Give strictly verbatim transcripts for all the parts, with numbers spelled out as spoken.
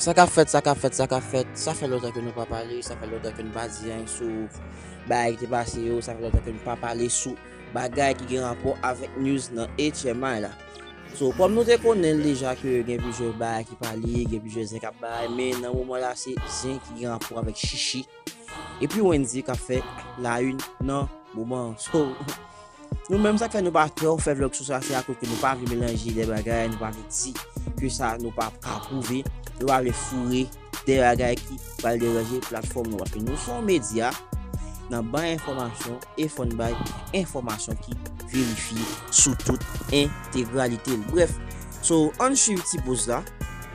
Sa k ap fèt, sa k ap fèt, sa k ap fèt. Sa fè lontan ke nou pa pale, sa fè lontan ke nou pa di anyen sou bagay ki te pase yo, sa fè lontan ke nou pa pale sou bagay ki gen rapò avèk news nan H M I la. So, kòm nou te konnen l deja ke gen plizyè bagay ki pale, gen plizyè zen k ap bay, men nan moman la, se zen ki gen rapò avèk Chichi. Epi Wendy k ap fè la une nan moman an. So, nou menm sa k fè nou pa twò fè vlòg sou sa, se akoz ke nou pa vle melanje de bagay, nou pa vle di ke sa nou pa ka pwouve, nou pa vle foure de bagay ki pral deranje platfòm nou. Paske nou se yon medya, n ap bay enfòmasyon e fò n bay enfòmasyon ki verifye sou tout entegralite l. Brèf, so, ann swiv ti poz la,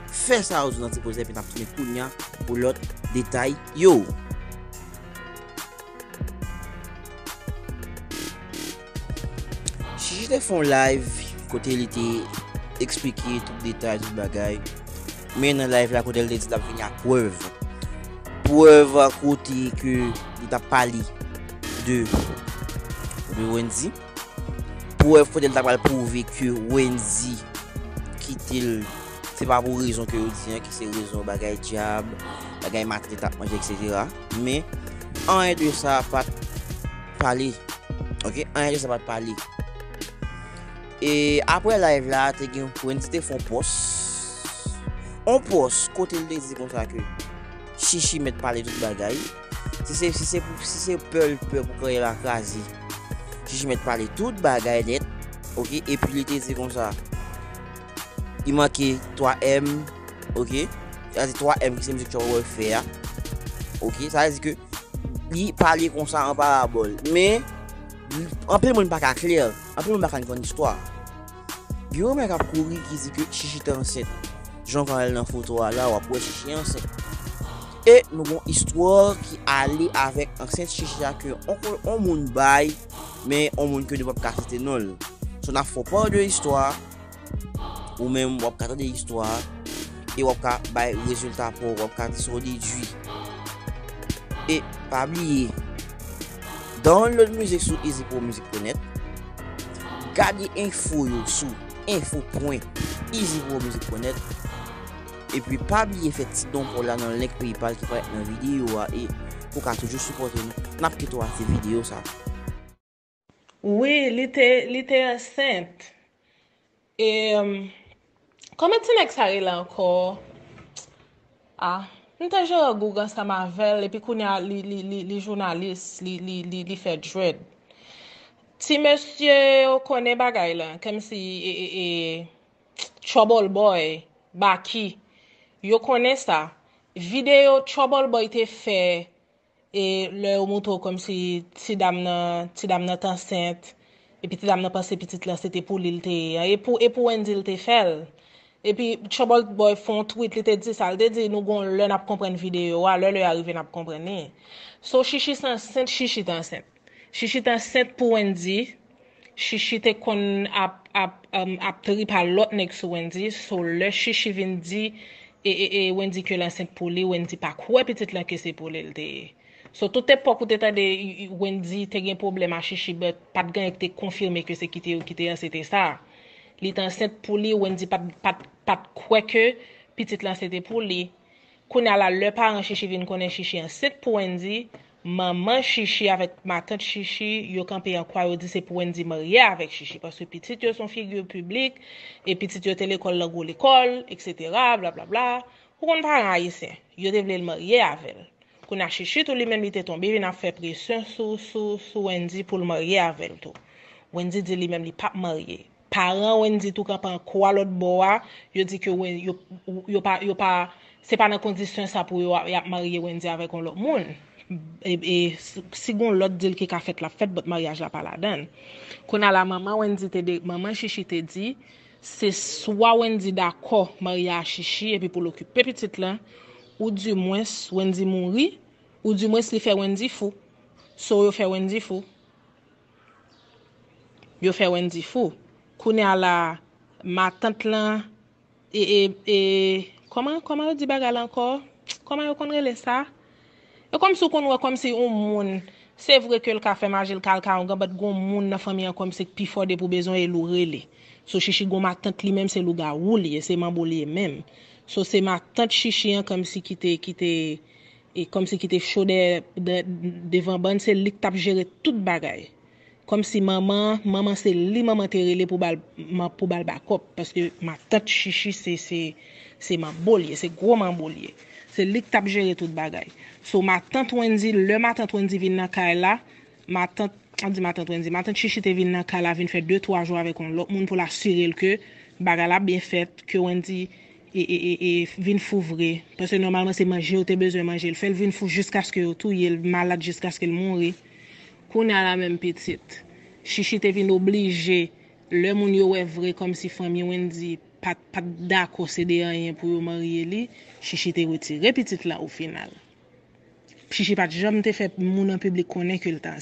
fè sa yo di nan ti poz la, epi n ap tounen kounya pou lòt detay yo. Chichi te fè yon live kote li te eksplike tout detay, tout bagay. Men nan live la, kote l te di l ap vini ak prèv. Prèv kote ke li t ap pale de, de Wendy. Prèv kote l ta pral pwouve ke Wendy kite l, se pa pou rezon ke yo di an, ki se rezon bagay dyab, bagay matant li t ap manje, et cetera. Men, anyen de sa pa t pale. Ok? Anyen de sa pa t pale. E apre live la, te gen Wendy te fè yon pòs. Yon pòs kote l te di konsa ke Chichi mèt pale tout bagay. Si se, si se pou, si se pè l pè pou kay la kraze, Chichi mèt pale tout bagay nèt. Ok? Epi li te di konsa, li manke twa M. Ok? Sa se twa M ki se mizik Trouble Boy fè a. Ok? Sa vle di ke li pale konsa an parabòl. Men, anpil moun pa ka klè. Anpil moun pa ka konn istwa. Gen yon rumè k ap kouri ki di ke Chichi te ansent. Jan w ka wè l nan foto a la, w ap wè Chichi ansent. E nou gon istwa ki ale avèk ansent Chichi a ke on, on moun bay, men on moun ke nou p ap ka site non l. So, n ap fè w pa de istwa a, ou menm w ap ka tande istwa a, e w ap ka bay rezilta pa w, w ap ka di sa w dedui. E pa bliye, download mizik sou easy pro music point net, gade enfo yo sou info point easy pro music point net, epi pa bliye fè ti don pa w la nan link PayPal ki parèt nan videyo a, e pou w ka toujou sipòte nou, n ap kite w ak ti videyo sa. Wi, li te, li te ansent. E, um, kòman ti nèg sa rele ankò? Ah, m te jere Google ansanm avè l, epi kounye a li, li, li, li jounalis, li, li, li, li fè dread. Ti mesye yo konnen bagay la, kòmsi, e, e, e, Trouble Boy, Baky, yo konnen sa. Videyo Trouble Boy te fè, e lè yo montre w kòmsi ti dam nan, ti dam nan t ansent, epi ti dam nan panse pitit lan se te pou li l te ye an. E pou, e pou Wendy l te fè l. Epi Trouble Boy fè yon tweet, li te di sa, li te di, "Nou gon lè n ap konprann videyo a, lè lè a rive n ap konprann li." So, Chichi se ansent, Chichi te ansent. Chichi te ansent pou Wendy. Chichi te konn ap, ap, um, ap trip a lòt nèg sou Wendy. So, lè Chichi vin di, e, e, e, Wendy ke l ansent pou li, Wendy pa kwè pitit lan ke se pou li l te ye. So, tout epòk ou te tande, i, i, Wendy te gen pwoblèm a Chichi, but pa t gen anyen ki te konfime ke se kite yo ki te ansent sa. Li te ansent pou li, Wendy pa t, pa t, pa t kwè ke pitit lan se te pou li. Kounye a la, lè paran Chichi vin konnen Chichi ansent pou Wendy, manman Chichi avèk matant Chichi, yo kanpe an kwa, yo di se pou Wendy marye avèk Chichi, paske pitit yo se yon figi piblik, e pitit yo te lekòl nan gwo lekòl, et cetera, blablabla. Ou konn paran ayisyen, yo te vle l marye avè l. Kounye a, Chichi tou, li menm, li te tonbe vin ap fè presyon sou, sou, sou Wendy pou l marye avè l tou. Wendy di li menm li p ap marye. Paran Wendy tou kanpe an kwa lòt bò a, yo di ke Wen-, yo, yo pa, yo pa, se pa nan kondisyon sa pou yo, y ap marye Wendy avèk yon lòt moun. E, e si, si gon lòt deal ki ka fèt, l ap fèt, but maryaj la pa ladan l. Kounye a la, manman Wendy te de, manman Chichi te di, se swa Wendy dakò marye a Chichi epi pou l okipe pitit lan, oudimwens Wendy mouri, oudimwens li fè Wendy fou. So, yo fè Wendy fou. Yo fè Wendy fou. Kounye a la, matant lan, e, e, e, kòman, kòman yo di bagay la ankò? Kòman yo konn rele sa? E kòmsi w konn wè kòmsi yon moun, Se vre ke l ka fè maji, l ka al kay yon granbat, gon moun nan fanmi an kòmsi k pi fò depi w bezwen e l ou rele. So Chichi gon matant li menm se lougawou li ye, se manbo li ye menm. So se matant Chichi an kòmsi ki te ki te e kòmsi ki te cho dèyè devan bann, se li k t ap jere tout bagay. Kòmsi manman, manman se li manman te rele pou ba l pou ba l bakòp, paske matant Chichi se se se manbo l ye, se gwo manbo l ye. Se li k t ap jere tout bagay. So matant Wendy, lè matant Wendy vin nan kay la, matant, an di matant Wendy, matant Chichi te vin nan kay la, vin fè de twa jou avèk yon lòt moun pou l asire l ke bagay la byen fèt, ke Wendy e, e, e, e vin fou vre. Paske nòmalman se manje yo te bezwen manje. L fè l vin fou jiskaske yo touye l, malad jiskaske l mouri. Kounye a la menm pitit. Chichi te vin oblije, lè moun yo wè vre kòmsi fanmi Wendy pa t pa t dakò se de anyen pou yo marye li, Chichi te retire pitit la o final. Chichi pa t janm te fè moun an piblik konnen ke l ta